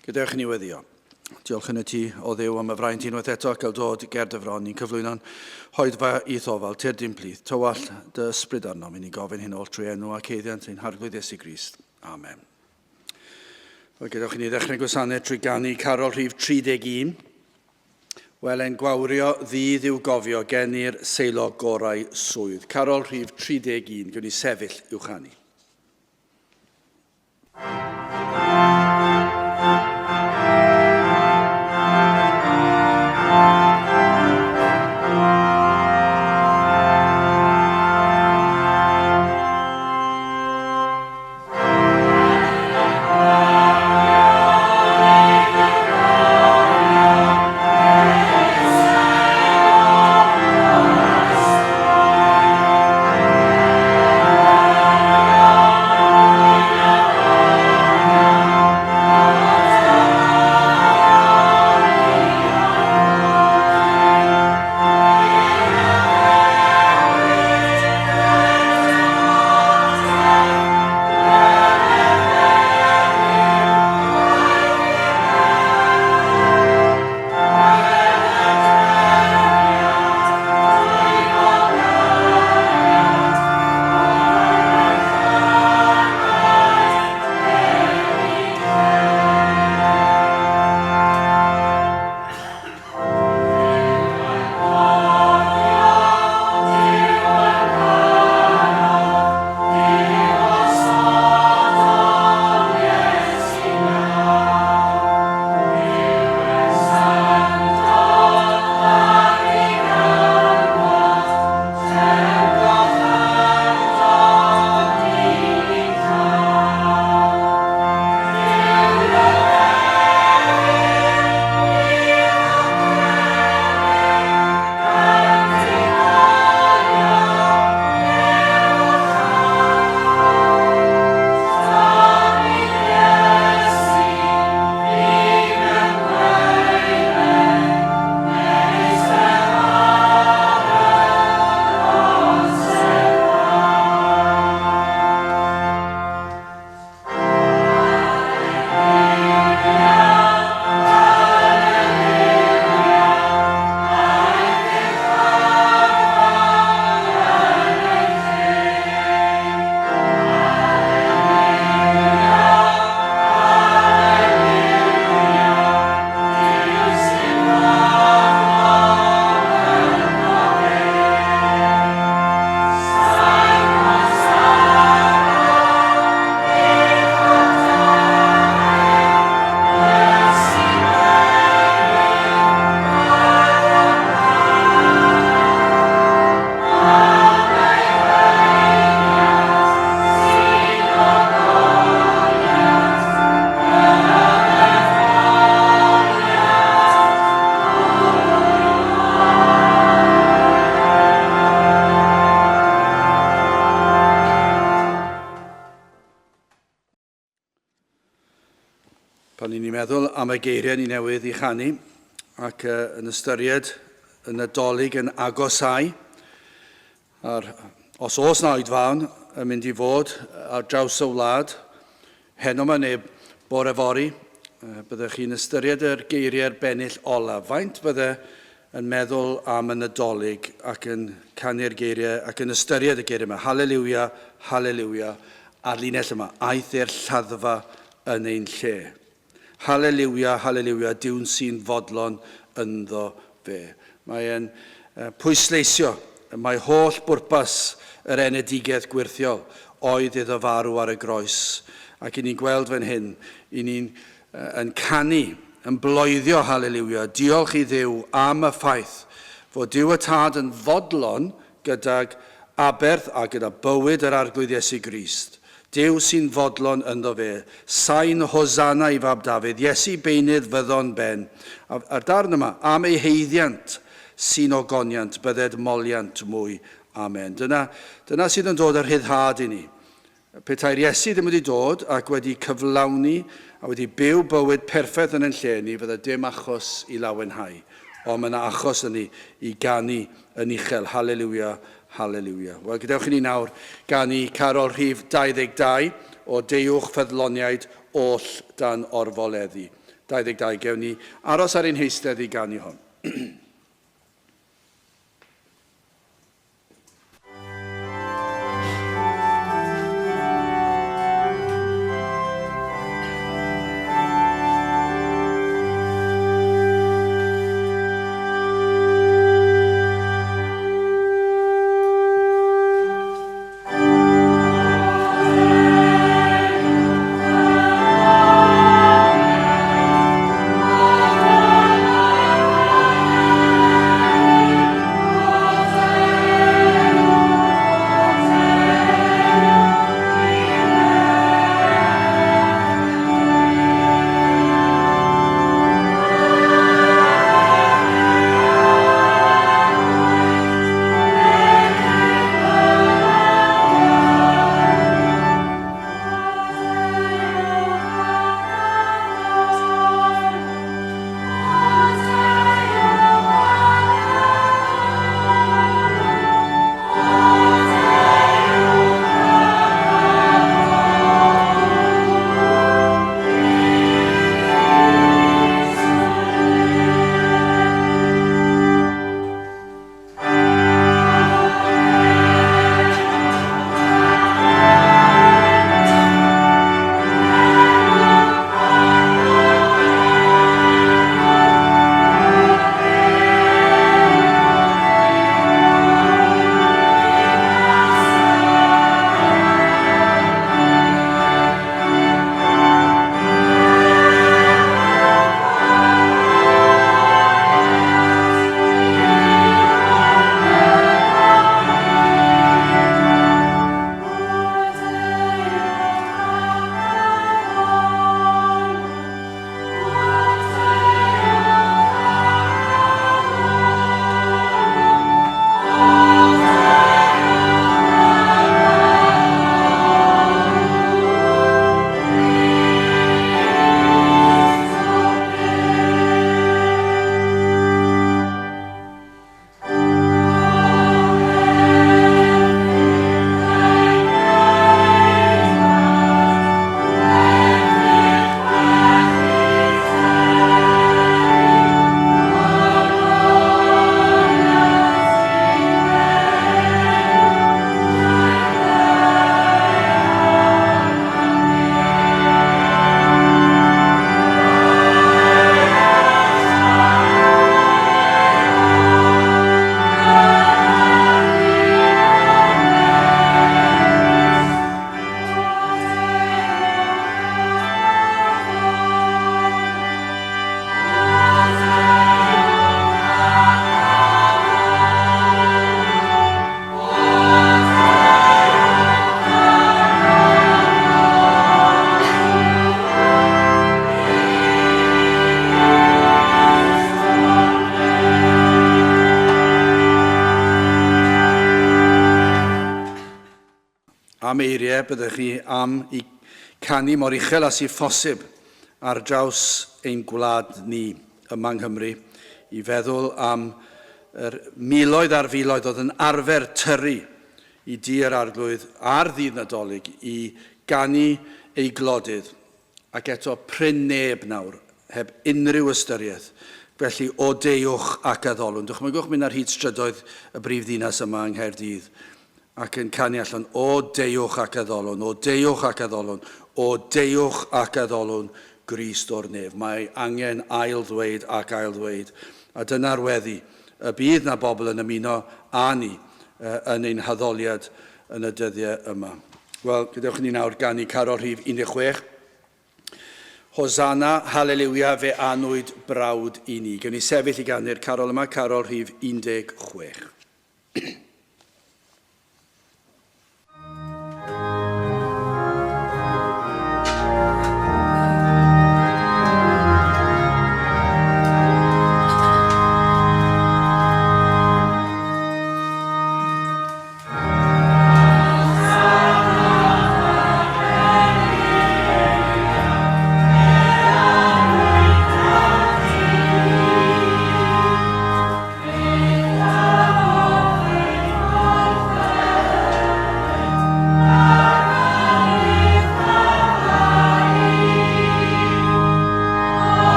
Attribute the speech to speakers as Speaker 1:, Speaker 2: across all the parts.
Speaker 1: Gadewch i ni weddio. Diolch yn y ti o Dduw am y fraint unwaith eto ac cael dod ger dy fron. Ni'n cyflwyno'n hoedfa i'th ofal, tyrd i'n plith, tywallt dy ysbryd arnom. I ni'n gofyn hyn oll trwy enw ac eiddiant ein Harglwydd Iesu Grist. Amen. Wel, gadewch i ni ddechrau gwasanaeth trwy ganu carol rhif 31. Wel, e'n gwawrio ddydd i'w gofio gen i'r seilo gorau swydd. Carol rhif 31, gwn i sefyll i'w chanu. Pan ni'n meddwl am y geiriau ni newydd i chanu ac yn ystyried y Nadolig yn agosau, a'r, os oes na oedfaon yn mynd i fod ar draws y wlad, heno yma neu bore fory, byddech chi'n ystyried yr geiriau'r bennill olaf. Faint bydde yn meddwl am y Nadolig ac yn canu'r geiriau ac yn ystyried y geiriau yma. Haleliwia, haleliwia, a'r linell yma, aeth i'r lladdfa yn ein lle. Haleliwia, haleliwia, Duw'n sy'n fodlon ynddo fe. Mae'n pwysleisio mai holl bwrpas yr enedigaeth gwyrthiol oedd iddo farw ar y groes. Ac i ni'n gweld fan hyn, i ni'n yn canu, yn bloeddio haleliwia, diolch i Dduw am y ffaith fod Duw y Tad yn fodlon gydag aberth a gyda bywyd yr Arglwydd Iesu Grist. Duw sy'n fodlon ynddo fe. Sain Hosanna i fab Dafydd, Iesu beunydd fyddo'n ben. A'r darn yma, am ei haeddiant sy'n ogoniant, bydded moliant mwy. Amen. Dyna, dyna sydd yn dod â rhyddhad i ni. Petai'r Iesu ddim wedi dod ac wedi cyflawni a wedi byw bywyd perffaith yn ein lle ni, fydde dim achos i lawenhau. Ond mae yna achos yn ni i ganu yn uchel, Haleliwia, Haleliwia. Wel, gadewch i ni nawr ganu carol rhif 22 o Deuwch Ffyddloniaid Oll Dan Orfoleddu. 22. Gewn ni aros ar ein heistedd i ganu hon. Am eiriau byddech chi am i canu mor uchel â sydd phosib ar draws ein gwlad ni yma yng Nghymru i feddwl am yr miloedd ar filoedd oedd yn arfer tyrru i dŷ yr Arglwydd ar ddydd Nadolig i ganu ei glodydd ac eto prin neb nawr heb unrhyw ystyriaeth felly o deuwch ac addolwn. Dychmygwch mynd ar hyd strydoedd y brif ddinas yma yng Nghaerdydd ac yn canu allan o deuwch ac addolwn, o deuwch ac addolwn, o deuwch ac addolwn Grist o'r nef. Mae angen ail ddweud ac ail ddweud. A dyna'r weddi. Y bydd na bobl yn ymuno â ni yn ein haddoliad yn y dyddiau yma. Wel, gadewch i ni nawr ganu carol rhif 16. Hosanna, haleliwia, fe anwyd brawd i ni. Gewn ni sefyll i ganu'r carol yma, carol rhif 16.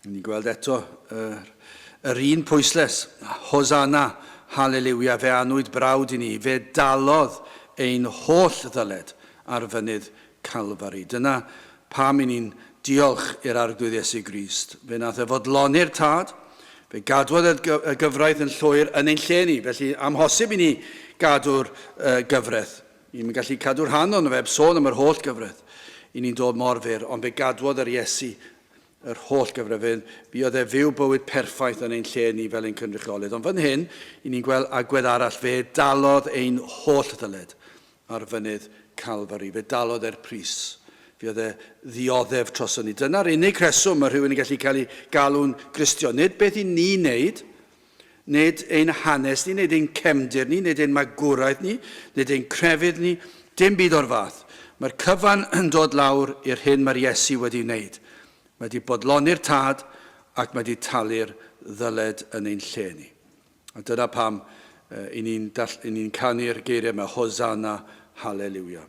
Speaker 1: Ni'n gweld eto yr, yr un pwysles, Hosanna, Haleliwia, fe anwyd brawd i ni, fe dalodd ein holl ddyled ar fynydd Calfari. Dyna pam i ni'n diolch i'r Arglwydd Iesu Grist. Fe nath e fodloni'r tad, fe gadwodd y gyfraith yn llwyr yn ein lle ni, felly amhosib i ni gadw'r gyfraith. Ni'n gallu cadw rhan ond fe, heb sôn am yr holl gyfraith. I ni'n dod mor fyr, ond fe gadwodd yr Iesu yr holl gyfraith. Fe oedd e fyw bywyd perffaith yn ein lle ni fel ein cynrychiolydd. Ond fan hyn, i ni'n gweld agwedd arall, fe dalodd ein holl ddyled ar fynydd Calfari. Fe dalodd e'r pris. Fe oedd e ddioddef dros ni. Dyna'r unig rheswm mae rhywun yn gallu cael ei galw'n Gristion. Nid beth i ni wneud, nid ein hanes ni, nid ein cefndir ni, nid ein magwraeth ni, nid ein crefydd ni, dim byd o'r fath. Mae'r cyfan yn dod lawr i'r hyn mae'r Iesu wedi wneud. Mae wedi bodloni'r tad ac mae wedi talu'r ddyled yn ein lle ni. A dyna pam i ni'n ni canu'r geiriau yma, Hosanna, Hallelujah.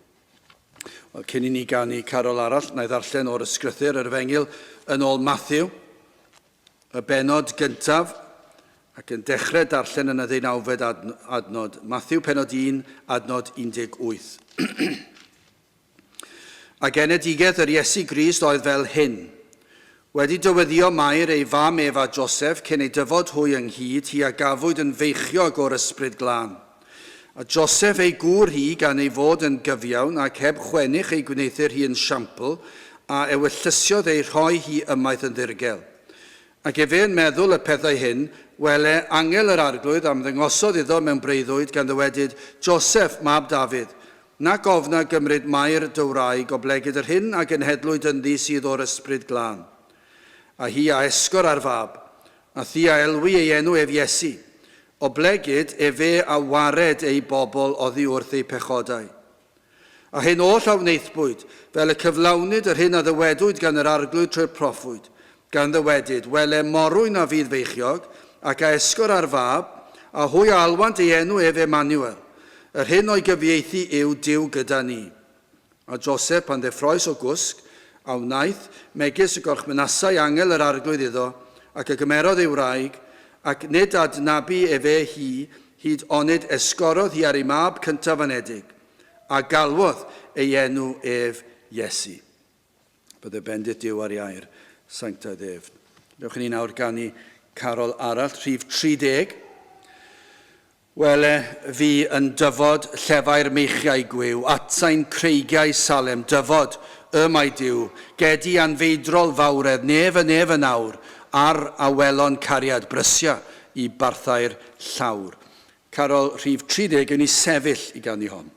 Speaker 1: Wel, cyn i ni ganu carol arall, na i ddarllen o'r ysgrythyr yr efengyl yn ôl Matthew, y benod gyntaf, ac yn dechrau darllen yn y ddeunawfed adnod. Matthew penod 1, adnod 18. A genedigaeth yr Iesu Grist oedd fel hyn. Wedi dyweddio Mair ei fam ef a Joseph cyn ei dyfod hwy ynghyd, hi a gafwyd yn feichiog o'r Ysbryd Glân. A Joseph ei gŵr hi, gan ei fod yn gyfiawn ac heb chwennych ei gwneuthur hi yn siampl, a ewyllysiodd ei rhoi hi ymaith yn ddirgel. Ac efe yn meddwl y pethau hyn, wele, angel yr Arglwydd am ddangosodd iddo mewn breuddwyd, gan ddywedyd, Joseph, mab Dafydd, nac ofna gymryd Mair dy wraig, oblegid yr hyn a genhedlwyd ynddi sydd o'r Ysbryd Glân. A hi a esgor ar fab, a thi a elwi ei enw ef Iesu, oblegid efe a wared ei bobl oddi wrth eu pechodau. A hyn oll a wnaethpwyd, fel y cyflawnid yr hyn a ddywedwyd gan yr Arglwydd trwy'r proffwyd, gan ddywedyd, Wele, morwyn a fydd feichiog, ac a esgor ar fab, a hwy a alwant ei enw ef Emmanuel. Yr hyn o'i gyfieithu yw Duw gyda ni. A Joseph, pan ddeffroes o gwsg, a wnaeth, megis y gorchmynasai angel yr Arglwydd iddo, ac a gymerodd ei wraig, ac nid adnabu efe hi, hyd onid esgorodd hi ar ei mab cyntaf anedig, a galwodd ei enw ef Iesu. Bydde bendith Duw ar ei air sanctaidd ef. Dewch i ni nawr ganu carol arall, rhif 30. Wele fi yn dyfod llefau'r meichiau gwiw, atsain creigiau Salem, dyfod, y mae Duw, gedi anfeidrol fawredd, nef y nef yn awr, ar awelon cariad, brysia i barthau'r llawr. Carol rhif 30, yn i sefyll i ganu hon.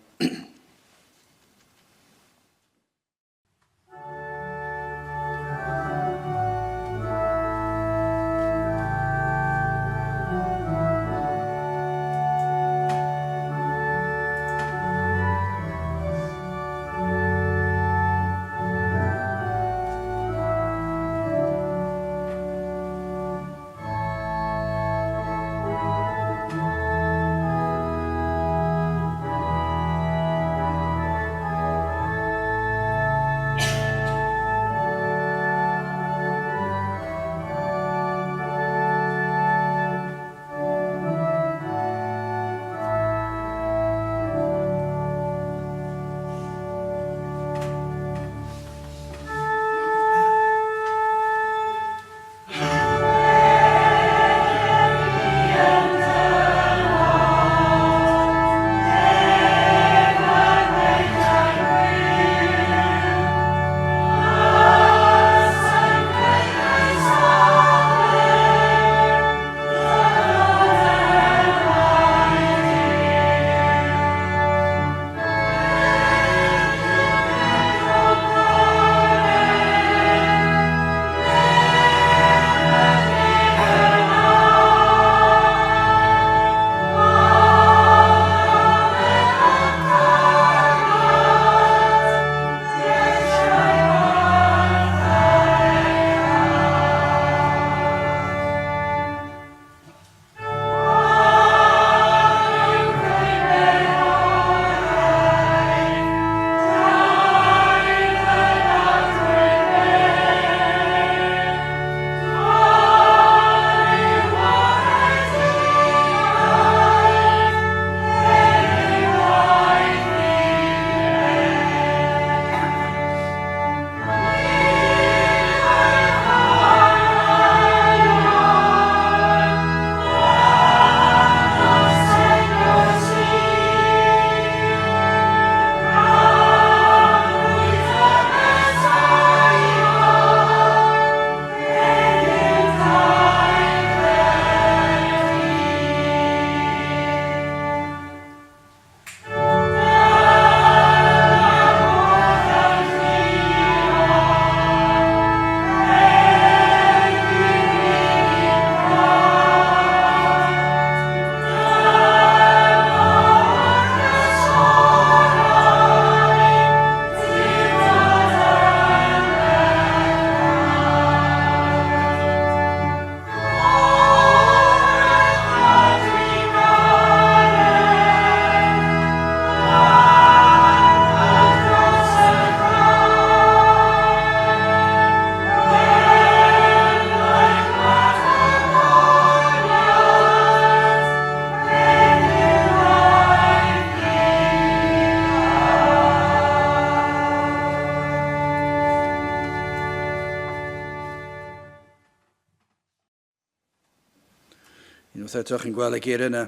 Speaker 1: Unwaith eto, chi'n gweld y geiriau yna.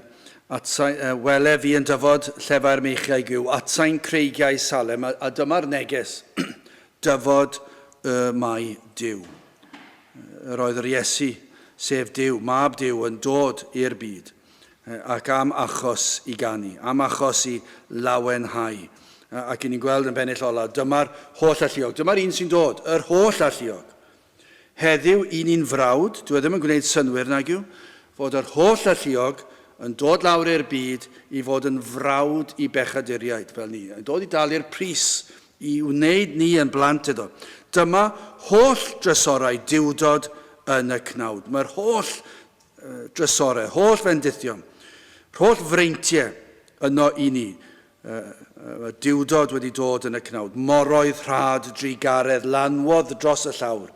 Speaker 1: Atsain, wele fi yn dyfod llefair meichiau gyw, atsain creigiau Salem, a, a dyma'r neges, dyfod y mae Duw. Yr oedd yr Iesu, sef Duw, mab Duw, yn dod i'r byd, ac am achos i ganu, am achos i lawenhau. Ac i ni'n gweld yn bennill ola, dyma'r holl alluog, dyma'r un sy'n dod, yr holl alluog. Heddiw, i ni'n frawd, dyw e ddim yn gwneud synnwyr, nag yw, fod yr holl alluog yn dod lawr i'r byd i fod yn frawd i bechaduriaid fel ni, yn dod i dalu'r pris i wneud ni yn blant iddo. Dyma holl drysorau duwdod yn y cnawd. Mae'r holl drysorau, holl fendithion, holl freintiau yno i ni. Y duwdod wedi dod yn y cnawd. Moroedd rhad drugaredd lanwodd dros y llawr.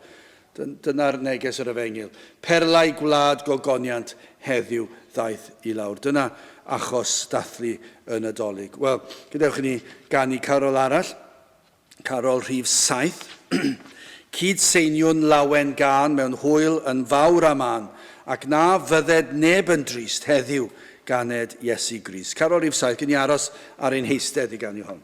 Speaker 1: Dyna'r neges yr efengyl. Perlau gwlad gogoniant heddiw ddaeth i lawr. Dyna achos dathlu y Nadolig. Wel, gadewch i ni ganu carol arall. Carol rhif 7. Cyd-seiniwn lawen gân mewn hwyl yn fawr a mân, ac na fydded neb yn drist heddiw ganed Iesu Grist. Carol rhif 7, gyn i aros ar ein heistedd i ganu hon.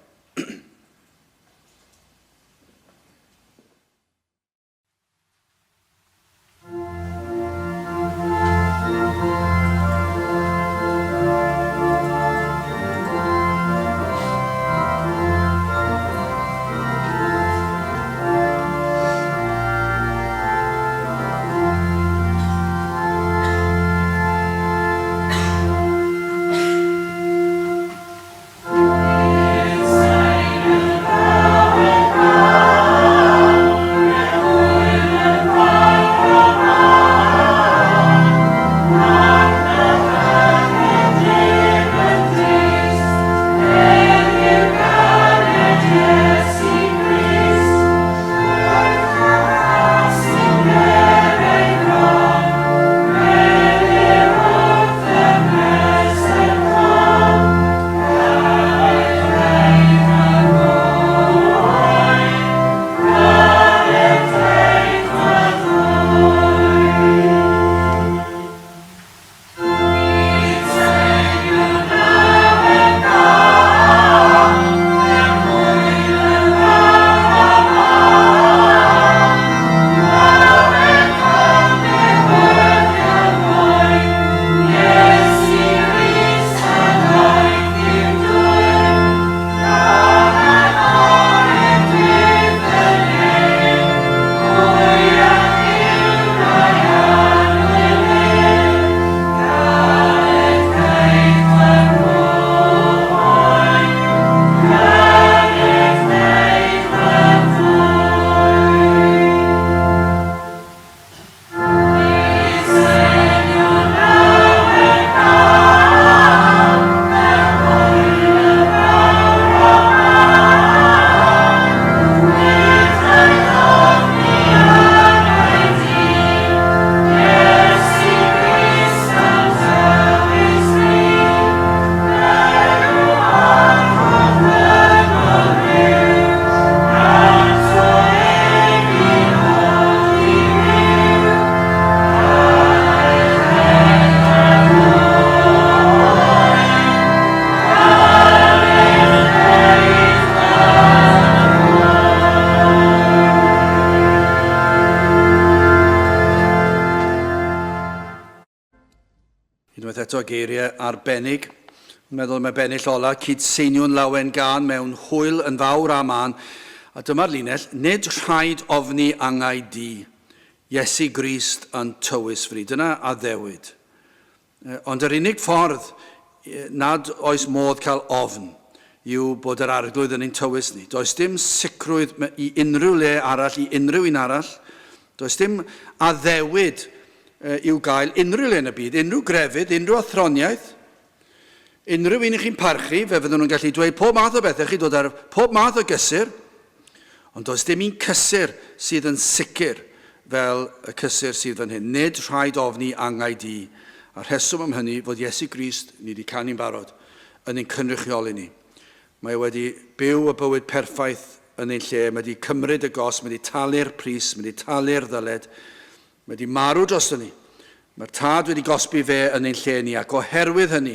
Speaker 1: Unwaith eto, geiriau arbennig. Meddwl am y bennill ola, cydseiniwn lawen gân mewn hwyl yn fawr a mân. A dyma'r linell, nid rhaid ofni angau du, Iesu Grist yn tywys fri. Dyna addewid. Ond yr unig ffordd nad oes modd cael ofn yw bod yr Arglwydd yn ein tywys ni. Does dim sicrwydd i unrhyw le arall, i unrhyw un arall. Does dim addewid i'w gael unrhyw le yn y byd, unrhyw grefydd, unrhyw athroniaeth, unrhyw un i chi'n parchu, fe fyddwn nhw'n gallu dweud pob math o bethau, chi dod ar pob math o gysur, ond does dim un cysur sydd yn sicr fel y cysur sydd fan hyn. Nid rhaid ofni angau du. A'r rheswm am hynny fod Iesu Grist, ni wedi canu'n barod, yn ein cynrychioli ni. Mae e wedi byw y bywyd perffaith yn ein lle, mae wedi cymryd y gosb, mae wedi talu'r pris, mae wedi talu'r ddyled, mae wedi marw drosto ni. Mae'r Tad wedi gosbi fe yn ein lle ni, ac oherwydd hynny,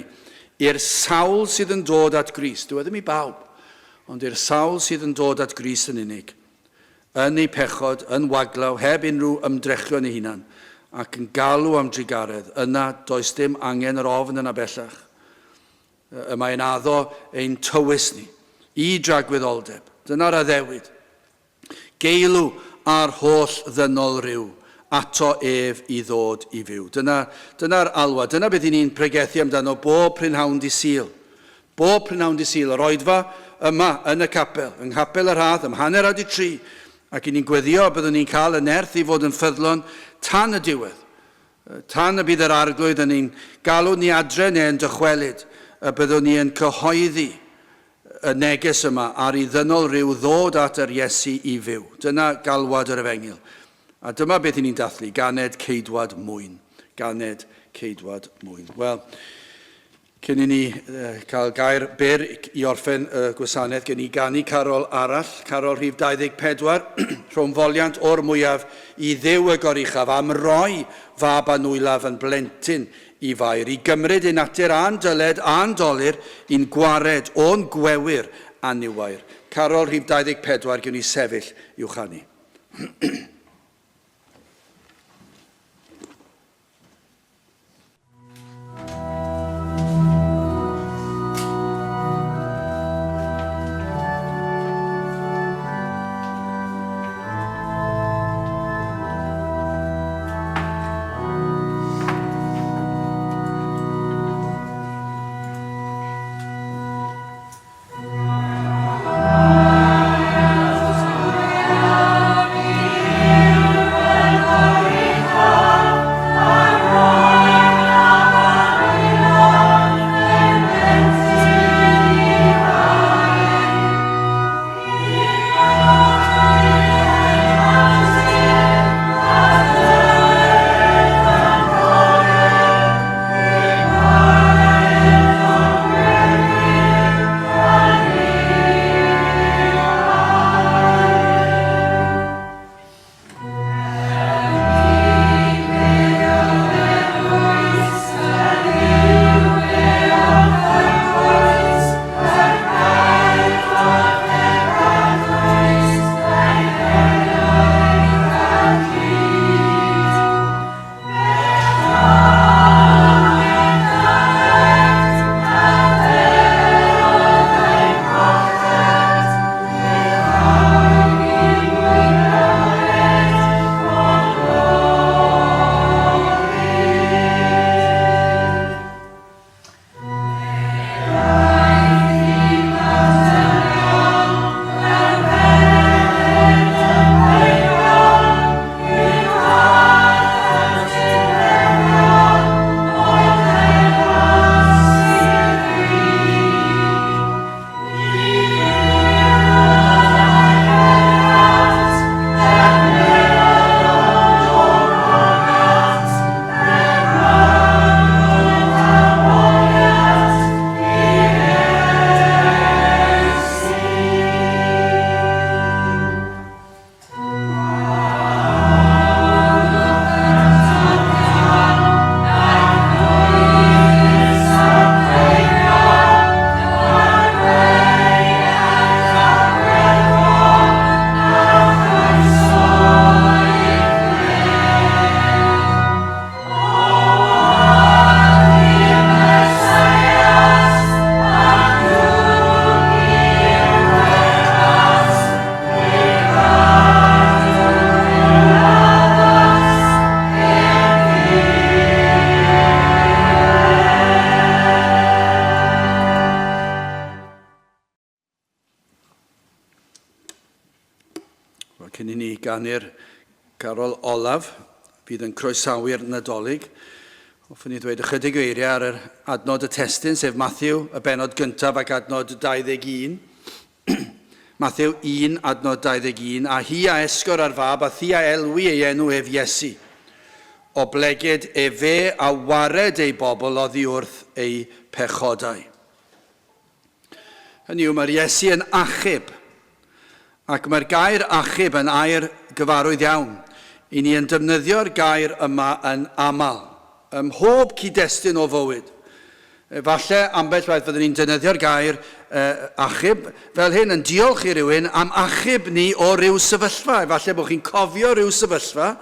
Speaker 1: i'r sawl sydd yn dod at Grist, dyw e ddim i bawb, ond i'r sawl sydd yn dod at Grist yn unig, yn eu pechod, yn waglaw, heb unrhyw ymdrechion eu hunan, ac yn galw am drugaredd, yna does dim angen yr ofn yna bellach. Y mae'n addo ein tywys ni i dragwyddoldeb. Dyna'r addewid. Geilw a'r holl ddynol ryw ato ef i ddod i fyw. Dyna, dyna'r alwad. Dyna beth i ni'n pregethu amdano bob prynhawn di Sul. Bob prynhawn di Sul, yr oedfa yma yn y capel, yng Nghapel y Rhath, am 2:30, ac i ni'n gweddio byddwn ni'n cael y nerth i fod yn ffyddlon tan y diwedd. Tan y bydd yr Arglwydd yn ein galw ni adre neu yn dychwelyd, y byddwn ni yn cyhoeddi y neges yma ar i ddynol ryw ddod at yr Iesu i fyw. Dyna galwad yr Efengyl. A dyma beth i ni'n dathlu, ganed ceidwad mwyn. Ganed ceidwad mwyn. Wel, cyn i ni cael gair byr i orffen y gwasanaeth, gen i ganu carol arall, carol rhif 24, rhwng foliant o'r mwyaf i Dduw y Goruchaf am roi fab anwylaf yn blentyn i Fair, i gymryd ei natur a'n dyled a'n dolur i'n gwared o'n gwewyr anniwair. Carol rhif 24, gewn ni sefyll i'w chanu. Wel, cyn i ni ganu'r garol olaf, fydd yn croesawu'r Nadolig, hoffwn i ddweud ychydig o eiriau ar yr adnod y testun, sef Matthew, y bennod gyntaf ac adnod 21. Mathew 1, adnod 21, A hi a esgor ar fab, a thi a elwi ei enw ef Iesu, oblegid efe a wared ei bobl oddi wrth eu pechodau. Hynny yw, mae'r Iesu yn achub, ac mae'r gair achub yn air gyfarwydd iawn. I ni yn defnyddio'r gair yma yn aml. Ym mhob cyd-destun o fywyd. Efallai ambell waith fyddwn ni'n defnyddio'r gair achub fel hyn, yn diolch i rywun am achub ni o ryw sefyllfa. Efallai bod chi'n cofio rhyw sefyllfa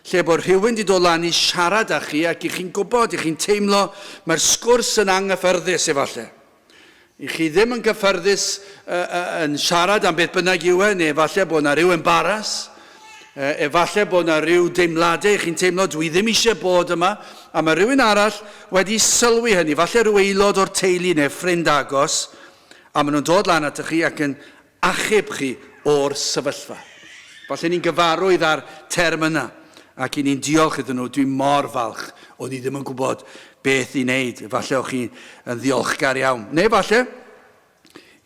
Speaker 1: lle bod rhywun wedi dod lan i siarad â chi ac i chi'n gwybod, i chi'n teimlo, mae'r sgwrs yn anghyffyrddus efallai. I chi ddim yn gyffyrddus yn siarad am beth bynnag yw e, neu efallai bod yna rhyw embaras, efallai bod yna rhyw deimladau i chi'n teimlo, dwi ddim eisiau bod yma, a mae rhywun arall wedi sylwi hynny, falle rhyw aelod o'r teulu neu ffrind agos, a maen nhw'n dod lan atoch chi ac yn achub chi o'r sefyllfa. Falle ni'n gyfarwydd â'r term yna, ac i ni'n diolch iddyn nhw, dwi mor falch, o'n i ddim yn gwybod beth i wneud. Falle o'ch chi yn ddiolchgar iawn. Neu falle,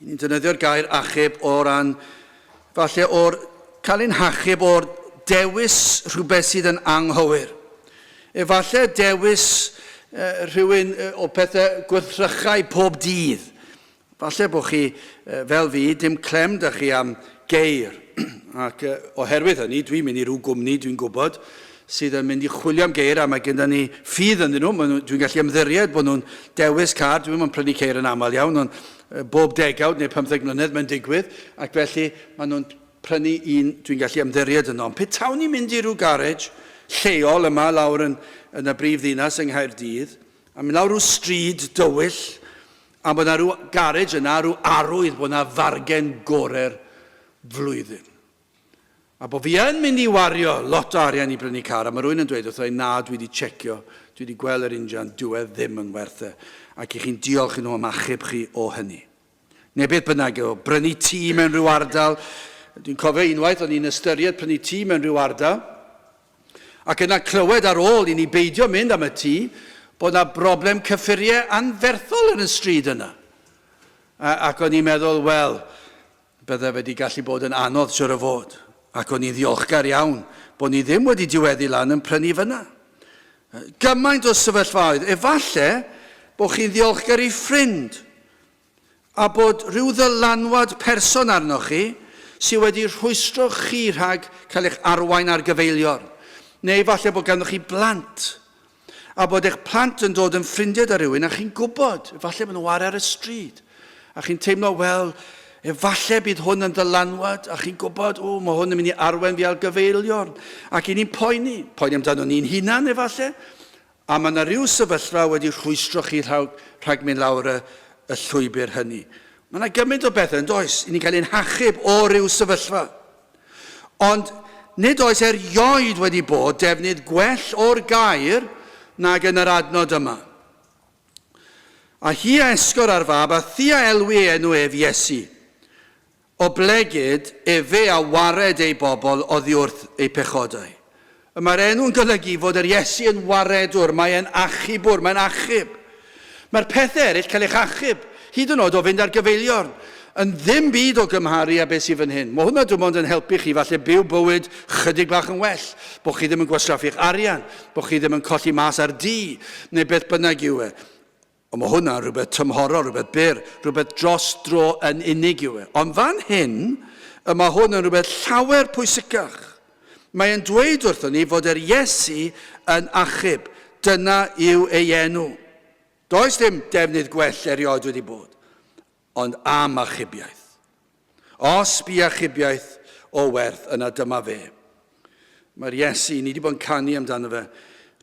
Speaker 1: i ni'n defnyddio'r gair achub o ran, falle o'r cael ein hachub o'r dewis rhywbeth sydd yn anghywir. Efallai dewis rhywun o pethau gwrthrychau pob dydd. Falle bod chi, fel fi, dim clem 'da chi am geir, ac oherwydd hynny, dwi'n mynd i ryw gwmni dwi'n gwybod sydd yn mynd i chwilio am geir a mae gyda ni ffydd ynddyn nhw, maen nhw, dwi'n gallu ymddiried bod nhw'n dewis car, dwi'm yn prynu ceir yn aml iawn, ond bob degawd neu 15 mlynedd mae'n digwydd, ac felly maen nhw'n prynu un dwi'n gallu ymddiried yno. Ond petawn i'n mynd i ryw garej lleol yma lawr yn, yn y brif ddinas yng Nghaerdydd, a mynd lawr rhyw stryd dywyll, A bod 'na rhyw garej yna, rhyw arwydd bod 'na fargen gore'r flwyddyn. A bod fi yn mynd i wario lot o arian i brynu car, a mae rhywun yn dweud wrtho i, na, dwi wedi checio, dwi wedi gweld yr injan, dyw e ddim yn werth e. Ac i chi'n diolch i nhw am achub chi o hynny. Neu beth bynnag, o brynu tŷ mewn rhyw ardal. Dwi'n cofio unwaith o'n i'n ystyried prynu tŷ mewn rhyw ardal, Ac yna clywed ar ôl i ni beidio mynd am y tŷ, bod 'na broblem cyffuriau anferthol yn y stryd yna. A, ac o'n i'n meddwl, wel, bydde fe wedi gallu bod yn anodd siwr o fod. Ac o'n i'n ddiolchgar iawn bod ni ddim wedi diweddu lan yn prynu fyna. Gymaint o sefyllfaoedd. Efalle bod chi'n ddiolchgar i ffrind a bod rhyw ddylanwad person arnoch chi sydd wedi rhwystro chi rhag cael eich arwain ar gyfeiliorn. Neu falle bod ganddoch chi blant, a bod eich plant yn dod yn ffrindiau 'da rhywun a chi'n gwybod, efallai maen nhw ar y stryd, a chi'n teimlo, wel, efallai bydd hwn yn ddylanwad, a chi'n gwybod, o, mae hwn yn mynd i arwain fi ar gyfeiliorn, ac i ni'n poeni, poeni amdano ni'n hunan efallai, A mae 'na ryw sefyllfa wedi rhwystro chi rhag, rhag mynd lawr y, y llwybr hynny. Mae 'na gymaint o bethau, yn does? I ni'n cael ein hachub o ryw sefyllfa. Ond nid oes erioed wedi bod defnydd gwell o'r gair nag yn yr adnod yma. A hi a esgor ar fab, a thi a elwi ei enw ef Iesu. Oblegid efe a wared ei bobl oddiwrth eu pechodau. Y mae'r enw'n golygu fod yr Iesu yn waredwr, mae e'n achubwr, mae'n achub. Mae'r pethau eraill cael eich achub, hyd yn oed o fynd ar gyfeiliorn, yn ddim byd o gymharu â beth sydd fan hyn. Mae hwnna dim ond yn helpu chi falle byw bywyd chydig bach yn well, bod chi ddim yn gwastraffu'ch arian, bod chi ddim yn colli mas ar dŷ, neu beth bynnag yw e. Ond mae hwnna'n rhywbeth tymhorol, rhywbeth byr, rhywbeth dros dro yn unig yw e. Ond fan hyn, y mae hwn yn rhywbeth llawer pwysicach. Mae e'n dweud wrthon ni fod yr Iesu yn achub. Dyna yw ei enw. Does dim defnydd gwell erioed wedi bod, ond am achubiaeth. Os bu achubiaeth o werth, yna dyma fe. Mae'r Iesu, ni wedi bod yn canu amdano fe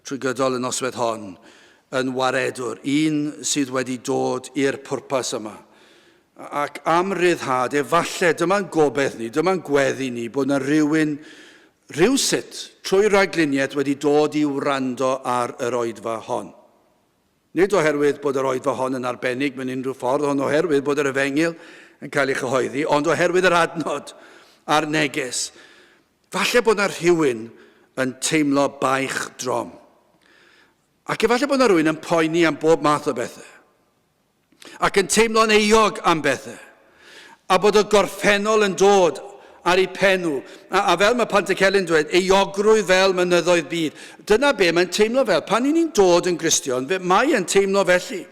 Speaker 1: trwy gydol y noswaith hon, yn waredwr, un sydd wedi dod i'r pwrpas yma. Ac am ryddhad, efallai, dyma'n gobeith ni, dyma'n gweddi ni, bod yna rhywun, rhywsut, trwy ragluniaeth wedi dod i wrando ar yr oedfa hon. Nid oherwydd bod yr oedfa hon yn arbennig mewn unrhyw ffordd, ond oherwydd bod yr efengyl yn cael ei chyhoeddi, ond oherwydd yr adnod a'r neges. Falle bod yna rhywun yn teimlo baich drom. Ac efallai bod yna rhywun yn poeni am bob math o bethau. Ac yn teimlo'n euog am bethau. A bod y gorffennol yn dod ar eu pen nhw. A, a fel mae Pantycelyn dweud, euogrwydd fel mynyddoedd byd. Dyna be mae'n teimlo fel. Pan i ni'n dod yn Gristion, fe, mae e'n teimlo felly.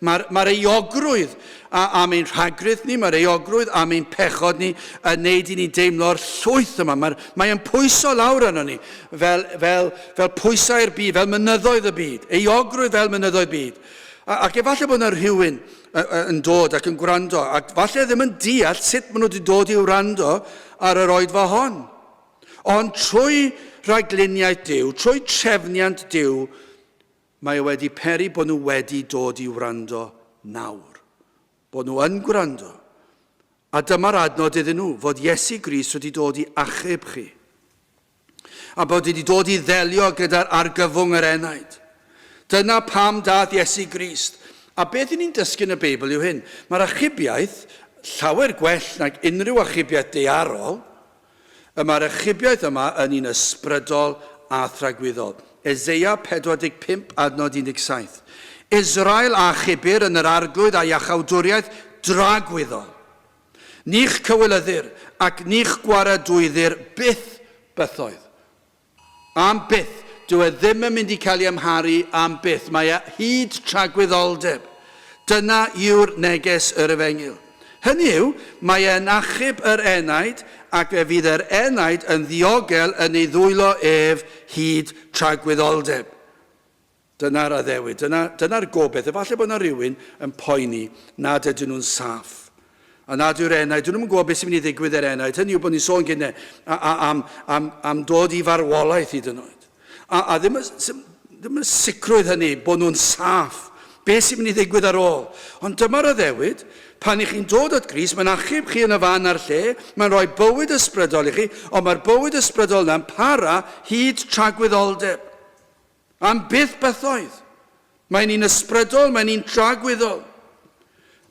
Speaker 1: Mae'r mae euogrwydd am ein rhagrith ni, mae'r euogrwydd am ein pechod ni yn neud i ni deimlo'r llwyth yma. Mae'r, mae yn pwyso lawr arno ni fel, fel, fel pwysau'r byd, fel mynyddoedd y byd. Euogrwydd fel mynyddoedd byd. A, ac efallai bod yna rhywun yn dod ac yn gwrando, ac falle ddim yn deall sut maen nhw wedi dod i wrando ar yr oedfa hon. Ond trwy rhagluniaeth Duw, trwy trefniant Duw, mae e wedi peri bod nhw wedi dod i wrando nawr. Bod nhw yn gwrando. A dyma'r adnod iddyn nhw, fod Iesu Grist wedi dod i achub chi. A bod wedi dod i ddelio gyda'r argyfwng yr enaid. Dyna pam dath Iesu Grist. A beth i ni'n dysgu yn y Beibl yw hyn. Mae'r achubiaeth llawer gwell nag unrhyw achubiaeth daearol. Y mae'r achubiaeth yma yn un ysbrydol a thragwyddol. Eseia 45 adnod 17. Israel a achubir yn yr Arglwydd a'i iachawdwriaeth dragwyddol. Ni'ch cywilyddir, ac ni'ch gwaradwyddir byth bythoedd. Am byth. Dyw e ddim yn mynd i cael ei amharu am byth. Mae e hyd tragwyddoldeb. Dyna yw'r neges yr efengyl. Hynny yw, mae e'n achub yr enaid, ac fe fydd yr enaid yn ddiogel yn ei ddwylo ef hyd tragwyddoldeb. Dyna'r addewid, dyna, dyna'r gobaith. Efallai bod yna rhywun yn poeni nad ydyn nhw'n saff. A nad yw'r enaid, dyn nhw'n gwybod beth sy'n mynd i ddigwydd i'r enaid. Hynny yw bod ni'n sôn gynnau am, am, am dod i farwolaeth hyd yn oed. A, a ddim, ddim y sicrwydd hynny bod nhw'n saff. Beth sy'n mynd i ddigwydd ar ôl? Ond dyma'r addewid, pan i chi'n dod at Grist, mae'n achub chi yn y fan a'r lle, mae'n rhoi bywyd ysbrydol i chi, ond mae'r bywyd ysbrydol yna'n para hyd tragwyddoldeb. Am byth bythoedd. Mae'n un ysbrydol, mae'n un tragwyddol.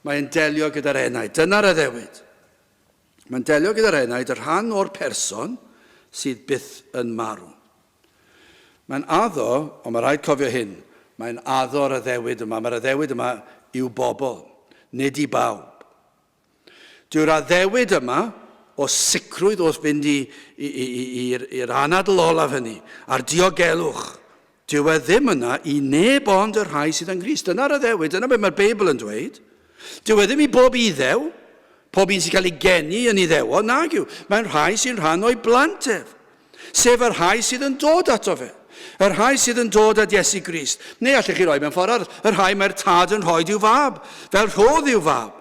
Speaker 1: Mae'n delio gyda'r enaid. Dyna'r addewid. Mae'n delio gyda'r enaid, y rhan o'r person sydd byth yn marw. Mae'n addo, ond mae rhaid cofio hyn, mae'n addo'r addewid yma. Mae'r addewid yma i'w bobl, nid i bawb. Dyw'r addewid yma o sicrwydd wrth fynd i'r anadl olaf hynny, a'r diogelwch, dyw e ddim yna i neb ond y rhai sydd yng Nghrist. Dyna'r addewid, dyna beth mae'r Beibl yn dweud. Dyw e ddim i bob Iddew, pob un sy'n cael ei geni yn Iddewon, nag yw. Mae'n rhai sy'n rhan o'i blant ef, sef y rhai sydd yn dod ato fe, y rhai sydd yn dod at Iesu Grist. Neu allech chi roi mewn ffordd arall, y rhai mae'r tad yn rhoi i'w fab, fel rhodd i'w fab.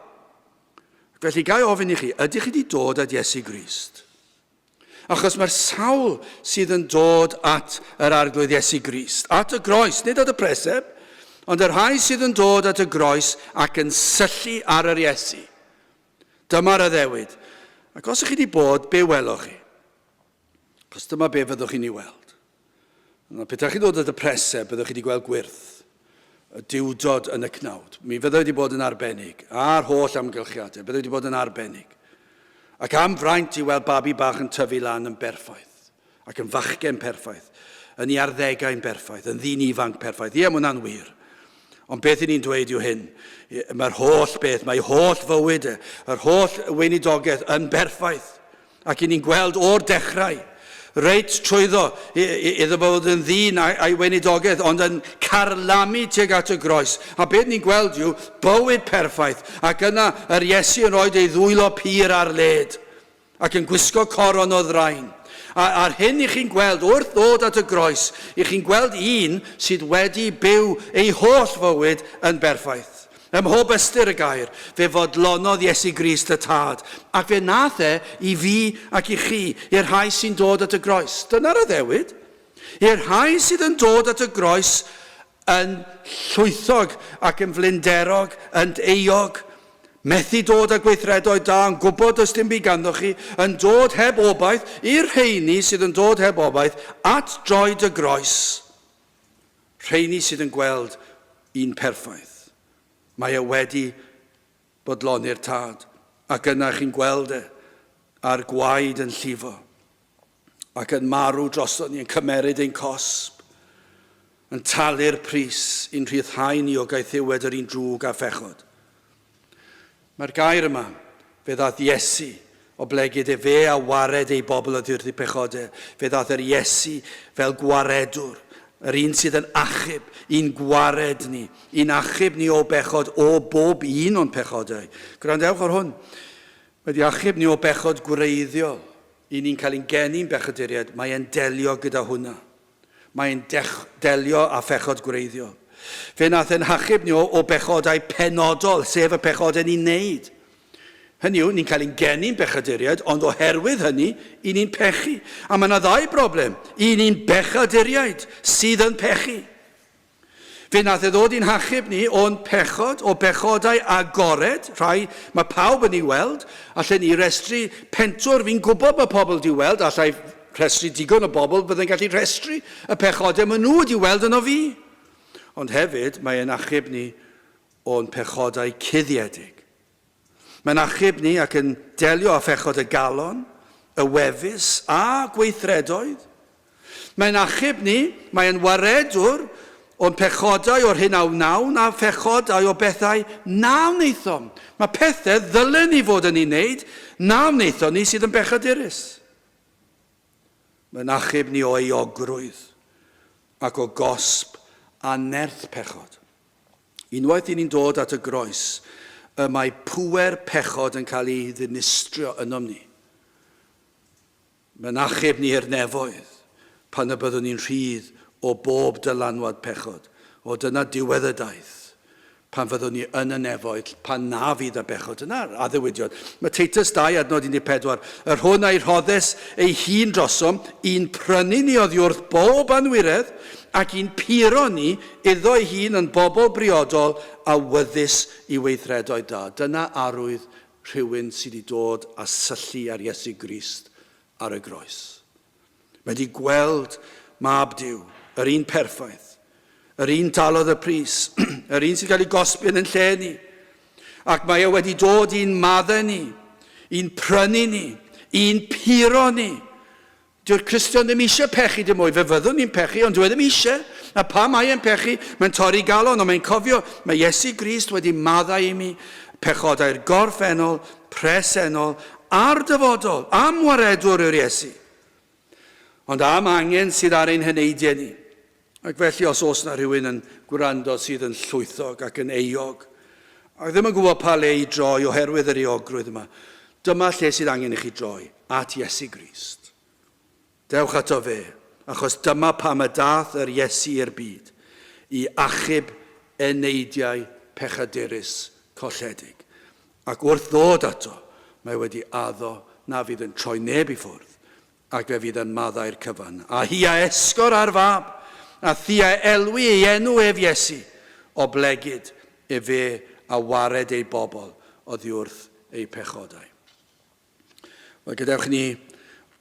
Speaker 1: Felly, ga i ofyn i chi, ydych chi wedi dod at Iesu Grist? Achos mae'r sawl sydd yn dod at yr Arglwydd Iesu Grist, at y groes, nid at y preseb, ond y rhai sydd yn dod at y groes ac yn syllu ar yr Iesu. Dyma'r addewid. Ac os ych chi wedi bod, be weloch chi? Achos dyma be fyddwch chi'n ei weld. Yna, petai chi'n dod at y preseb, byddwch chi wedi gweld gwyrth, y diwdod yn y cnawd. Mi fyddai wedi bod yn arbennig, a'r holl amgylchiadau, byddai wedi bod yn arbennig. Ac am fraint i weld babi bach yn tyfu lan yn berffaith, ac yn fachgen perffaith, yn ei arddegau'n berffaith, yn ddyn ifanc perffaith. Ie, mae hwnna'n wir. Ond beth i ni'n dweud yw hyn, mae'r holl beth, mae holl fywyd, e, yr holl weinidogaeth yn berffaith. Ac i ni'n gweld o'r dechrau, reit trwyddo, iddo fo fod yn ddyn a'i weinidogaeth, ond yn carlamu tuag at y groes. A beth ni'n gweld yw bywyd perffaith, ac yna yr Iesu yn rhoi ei ddwylo pur ar led, ac yn gwisgo coron o ddrain. A, a'r hyn i chi'n gweld wrth ddod at y groes, i chi'n gweld un sydd wedi byw ei holl fywyd yn berffaith. Ym mhob ystyr y gair, fe fodlonodd Iesu Grist y Tad, ac fe wnaeth e i fi ac i chi, i'r rhai sy'n dod at y groes. Dyna'r addewid. I'r rhai sydd yn dod at y groes yn llwythog ac yn flinderog, yn euog, methu dod â gweithredoedd da, yn gwybod does dim byd ganddo chi, yn dod heb obaith, i'r rheini sydd yn dod heb obaith at droed y groes. Rheini sydd yn gweld un perffaith. Mae e wedi bodloni'r Tad, ac yna chi'n gweld e, a'r gwaed yn llifo, ac yn marw droson ni, yn cymeryd ein cosb, yn talu'r pris i'n rhyddhau ni o gaethiwed yr un drwg a phechod. Mae'r gair yma, fe ddaeth Iesu, oblegid efe a wared ei bobl oddi wrth eu pechodau. Fe ddaeth yr Iesu fel gwaredwr. Yr un sydd yn achub, i'n gwared ni, i'n achub ni o bechod, o bob un o'n pechodau. Gwrandewch ar hwn. Mae wedi achub ni o bechod gwreiddiol. I ni'n cael ein geni'n bechaduriaid, mae e'n delio gyda hwnna. Mae'n delio â phechod gwreiddiol. Fe nath e'n hachub ni o, o bechodau penodol, sef y pechodau ni'n neud. Hynny yw, ni'n cael ein geni'n bechaduriaid, ond oherwydd hynny, i ni'n pechu. A mae yna ddau broblem. I ni'n bechaduriaid sydd yn pechu. Fe nath e ddod i'n hachub ni o'n pechod, o bechodau agored, rhai mae pawb yn ei weld, allen ni restru pentwr, fi'n gwybod bod pobl di weld, allai rhestru digon o bobl byddai'n gallu rhestru y pechodau maen nhw wedi weld yno fi. Ond hefyd, mae e'n achub ni o'n pechodau cuddiedig. Mae'n achub ni ac yn delio â phechod y galon, y wefus a gweithredoedd. Mae'n achub ni, mae'n waredwr o'n pechodau o'r hyn a wnawn a phechodau o bethau na wnaethom. Mae pethau ddylen ni fod yn ei wneud na wnaethon ni sydd yn bechadurus. Mae'n achub ni o euogrwydd ac o gosb a nerth pechod. Unwaith i ni'n dod at y groes, y mae pŵer pechod yn cael ei ddinistrio ynom ni. Mae'n achub ni i'r nefoedd, pan y byddwn ni'n rhydd o bob dylanwad pechod. O, dyna diwedd y daith, pan fyddwn ni yn y nefoedd, pan na fydd y bechod. Dyna'r addewidion. Mae Titus 2, adnod 14, Yr hwn a'i rhoddes ei hun drosom, i'n prynu ni oddiwrth bob anwiredd, ac i'n puro ni iddo ei hun yn bobl briodol a wyddys i weithredoedd da. Dyna arwydd rhywun sydd wedi dod a syllu ar Iesu Grist ar y groes. Mae wedi gweld Mab Duw, yr un perffaith, yr un dalodd y pris, yr un sy'n cael ei gosbi yn lle ni. Ac mae e wedi dod i'n maddau ni, i'n prynu ni, i'n puro ni. Dyw'r Cristion ddim eisiau pechu dim mwy. Fe fyddwn ni'n pechu, ond dyw e ddim eisiau. A pa mae e'n pechu, mae'n torri galon, ond mae'n cofio, mae Iesu Grist wedi maddau i mi pechodau'r gorffennol, presennol a'r dyfodol. Am waredwr yw'r Iesu. Ond am angen sydd ar ein heneidiau ni. Ac felly os oes na rhywun yn gwrando sydd yn llwythog ac yn euog, ac ddim yn gwybod pa le i droi oherwydd yr euogrwydd yma, dyma lle sydd angen i chi droi, at Iesu Grist. Dewch ato fe, achos dyma pam y daeth yr Iesu i'r byd, i achub eneidiau pechadurus colledig. Ac wrth ddod ato, mae wedi addo na fydd yn troi neb i ffwrdd, Ac fe fydd yn maddau'r cyfan. A hi a esgor ar fab, a thi a elwi ei enw ef Iesu, oblegid efe a wared ei bobl oddiwrth eu pechodau. Wel, gadewch i ni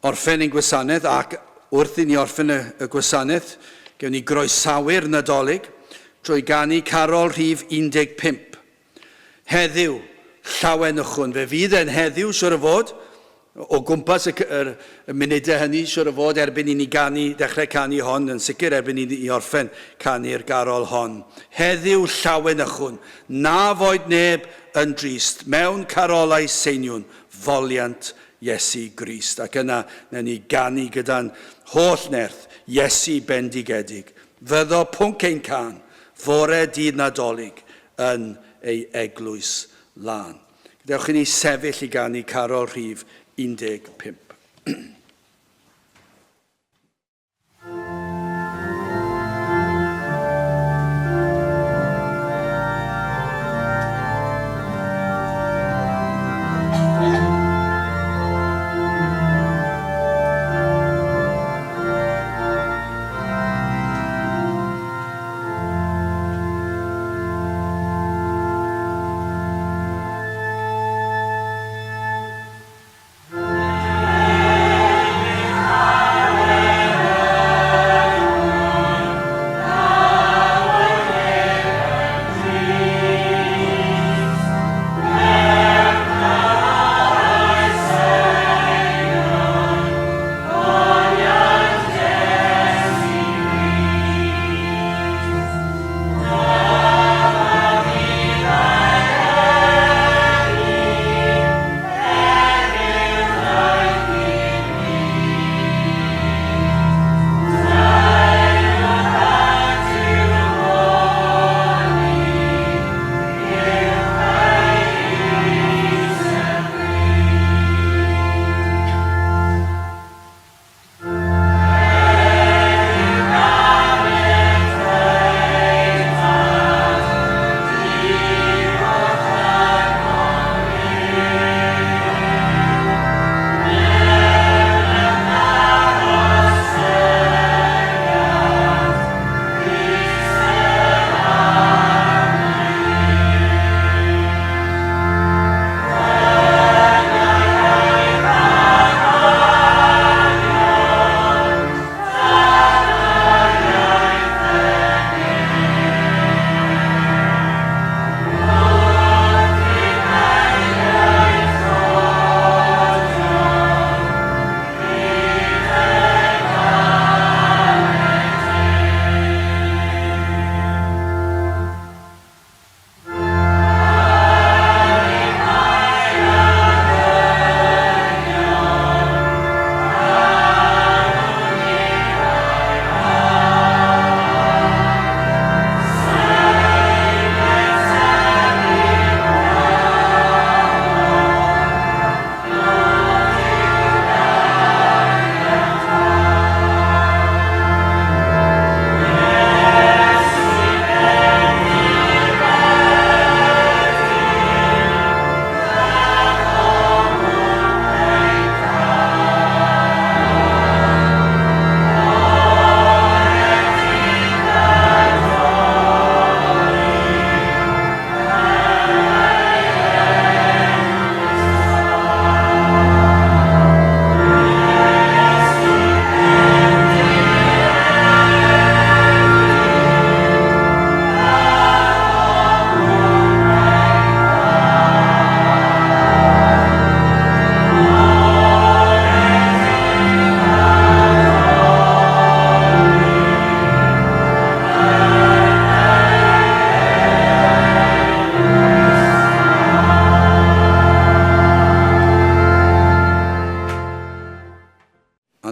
Speaker 1: orffen ein gwasanaeth, ac wrth i ni orffen y, y gwasanaeth, gewn ni groesawu'r Nadolig drwy ganu carol rhif 15. Heddiw, llawenychwn. Fe fydd e'n heddiw, siwr o fod, o gwmpas y, yr, y munudau hynny, siwr o fod, erbyn i ni ganu, dechrau canu hon, yn sicr erbyn i ni orffen canu'r garol hon. Heddiw, llawenychwn, na foed neb yn drist, mewn carolau seiniwn, foliant Iesu Grist. Ac yna, newn ni ganu gyda'n holl nerth, Iesu bendigedig. Fyddo pwnc ein cân, fore dydd Nadolig, yn ei eglwys lân. Gadewch i ni sefyll i ganu carol rhif 15.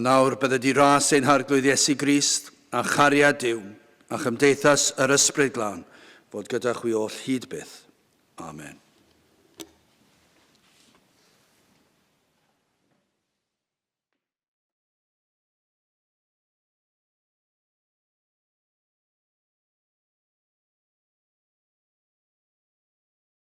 Speaker 1: nawr bydde di ras ein Harglwydd Iesu Grist a chariad Duw a chymdeithas yr Ysbryd Glân fod gyda chwi oll hyd byth. Amen.